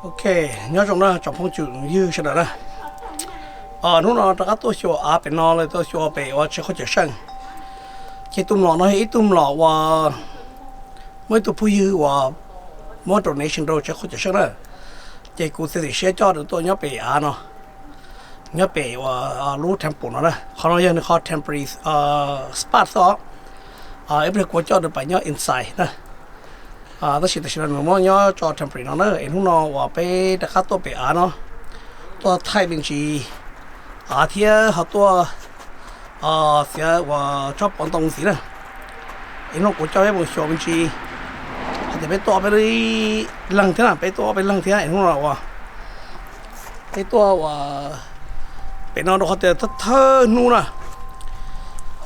Ok, nyob zoo na tsoom phooj ywg sawv daws na. Hnub no rov qab tuaj xyuas av pem no los tuaj xyuas pem uas tsev qhov cawm seej. Ces tus mlom no yog ib tug mlom uas muaj ib tug phooj ywg uas muab donation rau tsev qhov cawm seej na. Ces kuv txiav txim siab coj nws tuaj nyob pem av no, nyob pem uas lub temple no na. Qhov no yog nws qhov temporary spot xwb os. Ib pliag kuv coj nws pais nyob inside na. Tab sis tam sim no nws muab nyob tso temporary no na, es hnub no uas peb rov qab tuaj pem av no, tuaj thaij me ntsis av thiab ho tuaj txiav uas tsob pov ntoo ntxiv na. Es hnub no kuv coj peb mus xyuas me ntsis, hais tias peb tuaj ob peb leeg thiab na, peb tuaj ob peb leeg thiab es hnub no uas peb tuaj uas pem no rau qhov tias thawj thawj hnub na,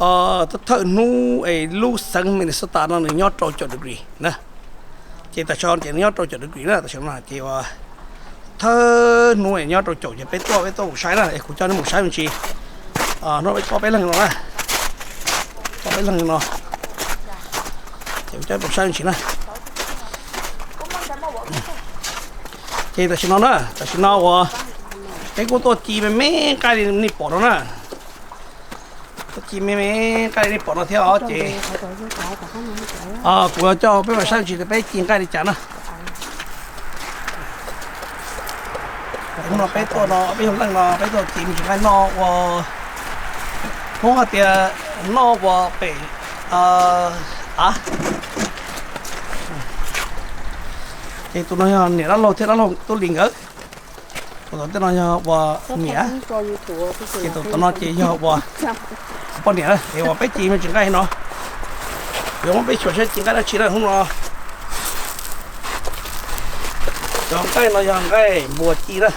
thawj thawj hnub es lub xeev Minnesota no nws nyob rau caum degree na. Ces tam sim no ces nws nyob rau caum degree na, tam sim no ces uas thawj hnub es nyob rau caum ces peb tuaj peb tuaj mus saib na, es kuv coj nej mus saib me ntsis. Hnub no peb tuaj peb leeg no na, tuaj peb leeg no, ces kuv coj nej mus saib me ntsis na. Ces tam sim no na, tam sim no uas peb kuj tuaj ci me me nqaij li nej pom no na. Tuaj ci me me nqaij li nej pom no thiab os ces kuv coj peb mus saib me ntsis tias peb ci nqaij li cas na. Hnub no peb tuaj no peb yog leej no peb tuaj ci me ntsis nqaij noj ua, Hmoob hais tias noj ua pem av. Ces tus no yog niam dab laug thiab dab laug tub li nkawd. Tus tom tej no yog ua niam, ces tus tom no ces yog ua poj niam na. Es uas peb ci me ntsis nqaij no, yuav muab peb xyuas saib ci nqaij dab tsi na hnub no. Cov nqaij no yog nqaij npua ci na.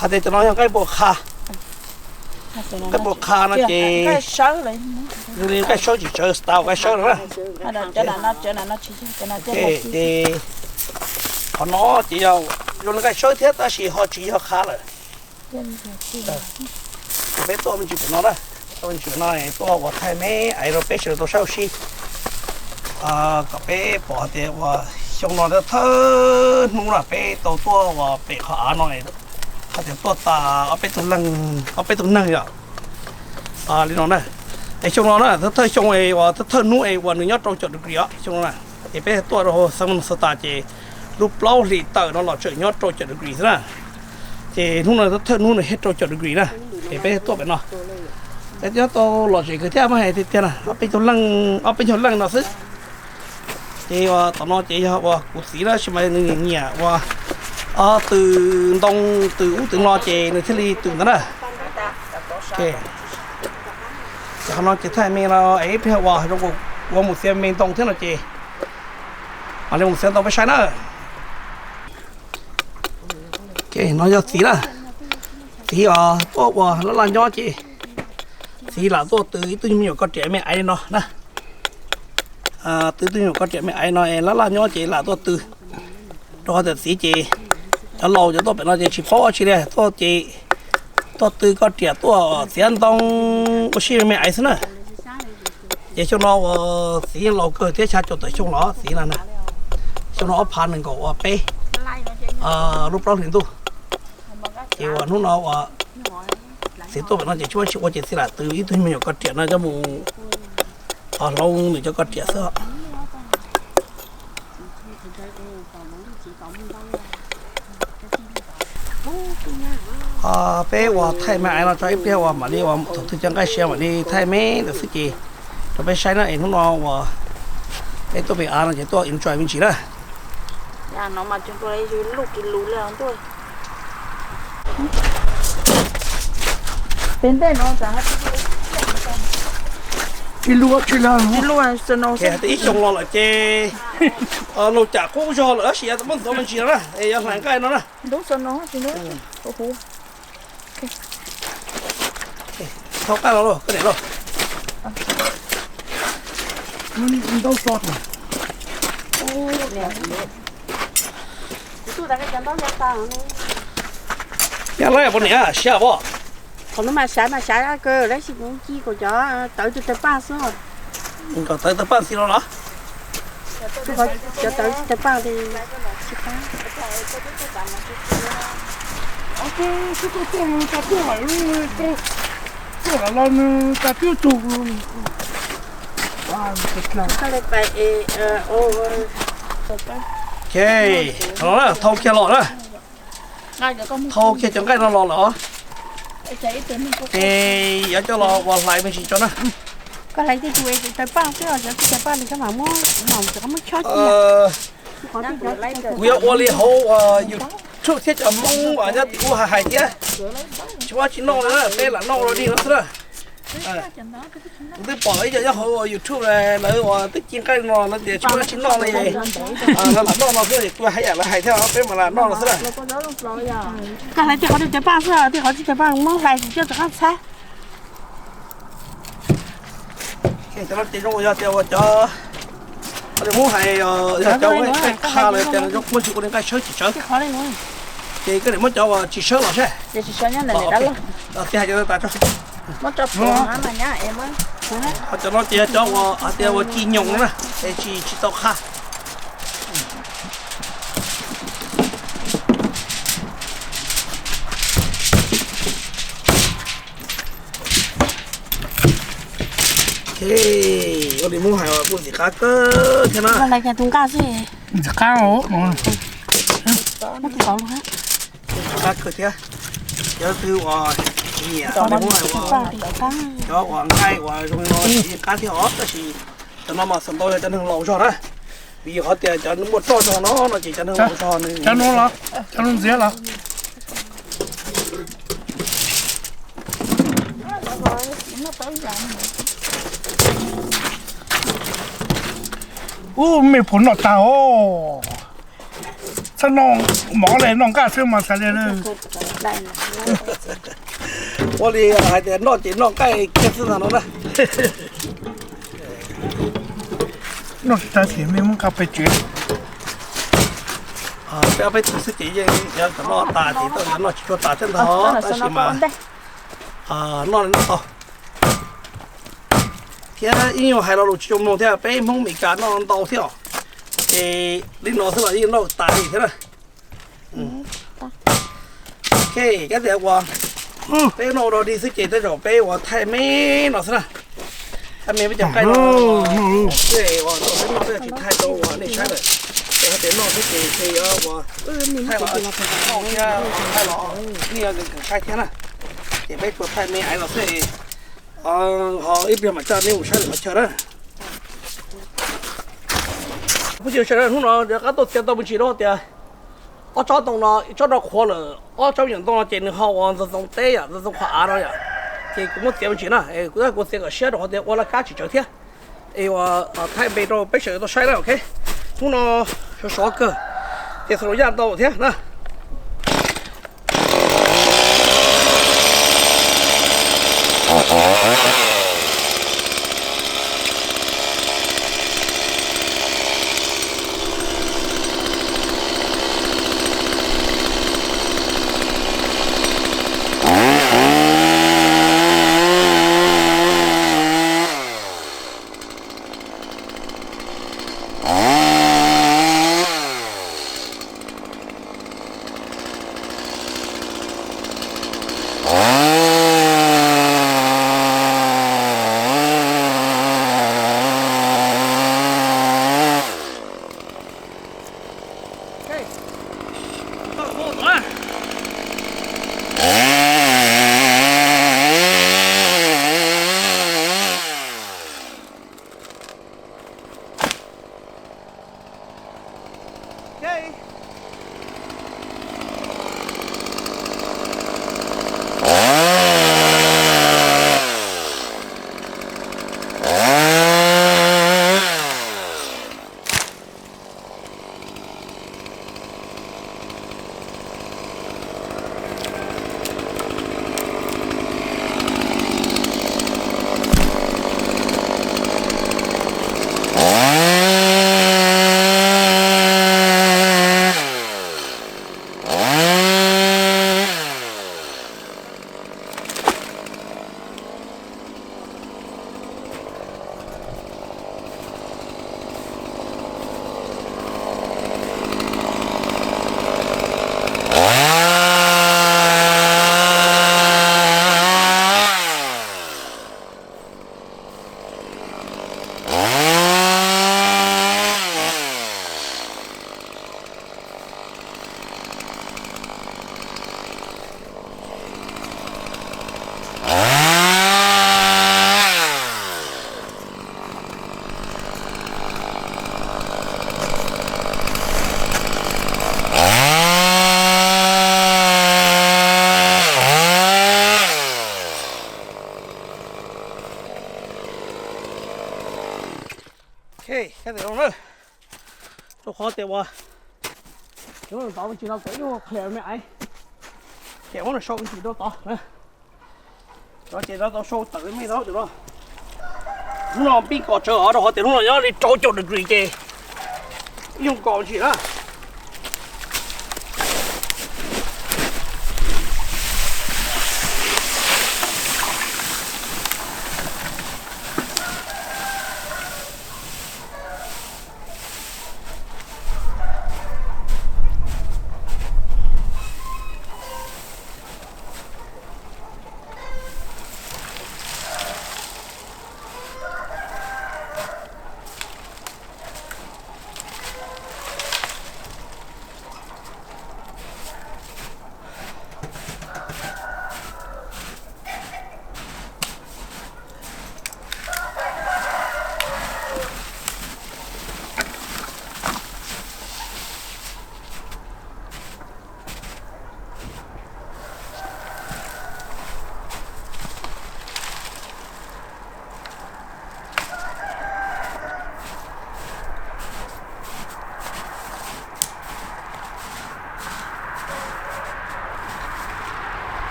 Hais tias cov no yog nqaij npua qha. Nqaij npua qha no ces zoo li nqaij sawb tsis tsawv, style nqaij sawb no na. Ces qhov no ces yog zoo li nqaij sawb thiab tab sis ho tsis yog qha lawm. Peb tuaj me ntsis pem no na, tuaj me ntsis pem no tuaj ua thaij me aiv rau peb sawv daws tau saib ua si, kom peb pom tias ua xyoo no thawj hnub na peb tau tuaj ua pem qhov av no, hais tias tuaj tas ob peb tug leeg, ob peb tug neeg yom. Li no na, es xyoo no na thawj xyoo es uas thawj hnub es uas nws nyob rau caum degree os xyoo no na. Es peb tuaj rau xeev Minnesota ces lub plaub hlis tawm no los tseem nyob rau caum degree xwb na. Ces hnub no thawj hnub nws thiaj rau caum degree na. Es peb tuaj pem no, peb nyob tau lom zem kawg thiab mas hais tiag tiag na, ob peb caug leej, ob peb caug leej no xwb. Ces uas tom no ces yog uas kuv txiv na, sis mas nws nyiam uas tws ntoo tws ub tws no ces nws thiaj li tws ntawd na. Ces qhov no ces thaij me no es ib pliag uas zoo ua mus txiav me ntoo thiab no ces mam li mus txiav ntoo peb saib na. No yog txiv na, txiv os tuaj ua laj laj nyob ces txiv lam tuaj tws ib tug me nyuam koj riam me aiv no na. Tws ib tug me nyuam koj riam me aiv no es laj laj nyob ces lam tuaj tws, rau qhov tias txiv ces cov laus cov tuaj pem no ces tsis paub dab tsi li, tuaj ces tuaj tws koj riam tuaj txiav ntoo ua si me aiv xwb na. Ces xyoo no uas txiv yeej laus kawg thiab xya caum tawm xyoo los txiv no na. Xyoo no ob phav nees nkaum ua peb lub plaub hlis ntuj. Ces uas hnub no uas txiv tuaj pem no ces tsis muaj tsis ua ces txiv lam tws ib tug me nyuam koj riam no coj mus hloov nws cov koj riam xwb. Peb uas thaij me aiv no tso ib pliag uas mam li uas thaum twg cov nqaij siav mam li thaij me ntawd xwb ces rau peb saib na es hnub no uas peb tuaj pem av no ces tuaj enjoy me ntsis na. Ib xyoo los lawm ces laug cam qub zog lawm tab sis muab ntxuav me ntsis no na es yog hlais nqaij no na. Thau nqaij los koj niam lauj. Yog lawv poj niam siab pob. Qhov no mas sav mas sav kawg tab sis kuv ci kom cov tawv tawg paj xwb. Kom tawv tawg paj ntxiv no los? Cov tawv tsis tawv paj li. Tsis qab. Tuaj los los nws tas twb tug. Ok, thau kiag los na. Thau kiag cov nqaij no los lawm os. Ces yuav coj los ua hlais me ntsis tso na. Koj hlais tej tus tawv paj xwb, cov tsis tawv paj nws koj mam muab mom cov koj muab chob cia. Kuv yuav ua li hauv YouTube thiab cov Hmoob uas nyob tim ub hais hais thiab. Tsis muaj dab tsi noj li na, peb lam noj ua dig no xwb na. Kuv twb pom ib co nyob hauv YouTube lawv uas twb ci nqaij no lawv tias tsis muaj dab tsi noj li, lawv lam noj no xwb, kuv hais yam lawv hais thiab peb mam lam noj no xwb na. Koj hlais tej qhov tsis tawv paj xwb, tej qhov tsis tawv paj muab hlais tsis coj rov qab txhab. Cov no ces zoo yog tias uas cov Hmoob hais yog cov nqaij qha lawm tias zoo muaj ntsis ua li nqaij sawb tsis tsawv. Ces koj niam muab cov uas tsis sawb los seb. Tij hais cov tas tso. Ho cov no ces yog cov uas hais tias uas ci nyoos na, es tsis tsis tau qha. Ua li Hmoob hais uas kuj ntxim qab kawg thiab na. Ntxim qab os. Ntxim qab kawg thiab. Cov twg uas nyiam li Hmoob hais uas cov uas nqaij uas zoo li no ntxim qab thiab os, tab sis cov no mas xav ntau yog cov neeg laus zog na. Vim qhov tias cov muaj roj zog no no ces cov neeg laus zog nws. Cov no los, cov no ntxiv los. Ub, me pum noj tag os. Txhob noj mov li, noj nqaij xwb mas xav li. Ua li hais tias noj ces noj nqaij kiag xwb ntag no na. Noj tsis tag ces me muab nqa pem tsev. Peb ob peb tug xwb ces yeej yog kom noj tas ces tau, yog noj tsis tshua tas thiab ntag, tab sis mas noj li noj tau. Thiab ib nyuag hais lo lus tsis zoo mloog thiab, peb Hmoob Meskas noj ntau thiab os. Ces li no xwb los yeej noj tas li thiab na. Ok, kab tias uas peb noj ua dog dig xwb ces tej zaum peb uas thaij me no xwb na. Thaij me peb cov nqaij no xwb es uas peb noj peb tsis thaij rau uas nej saib lawm. Ces hais tias noj xwb ces yuav uas thaij los thiab, thaij los nej yuav saib thiab na. Ces peb tsuas thaij me aiv los xwb es ho ib pliag mam coj nej mus saib lwm qhov chaw na. Phooj ywg sawv daws, hnub no rov qab tuaj txiav tau me ntsis rau tias ob tsob ntoo no, ib tsob rau qhuav lawm, ob tsob me nyuam ntoo no ces nws ho uas ntxoov ntxoov teb yom, ntxoov ntxoov qhov av no yom. Ces kuv muab txiav me ntsis na, kuv kuv txiav kom siab rau qhov tias ua laj kab tsis tsawv thiab. Es uas thaij npe rau peb sawv daws tau saib na, ok. Hnub no sov sov kawg, ces xaus lus yaj ntau thiab na. Ej, rau qhov tias ua, tod me ntsis no kom ib qho me aiv, ces muab nws sau me ntsis rau tod na. Ces no tau sau tawm me no tus no. Hnub no pib nkaus tsawv os, rau qhov tias hnub no nyob li rau caum degree ces ib nyuag nkaus ntsis na.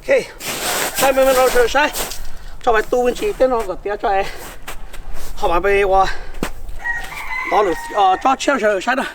Ok, saib me me no sawv daws saib, tso pais tu me ntsis tej no kom tiav tso, ho mam pem ua tov lwm tsob tshiab sawv daws saib na.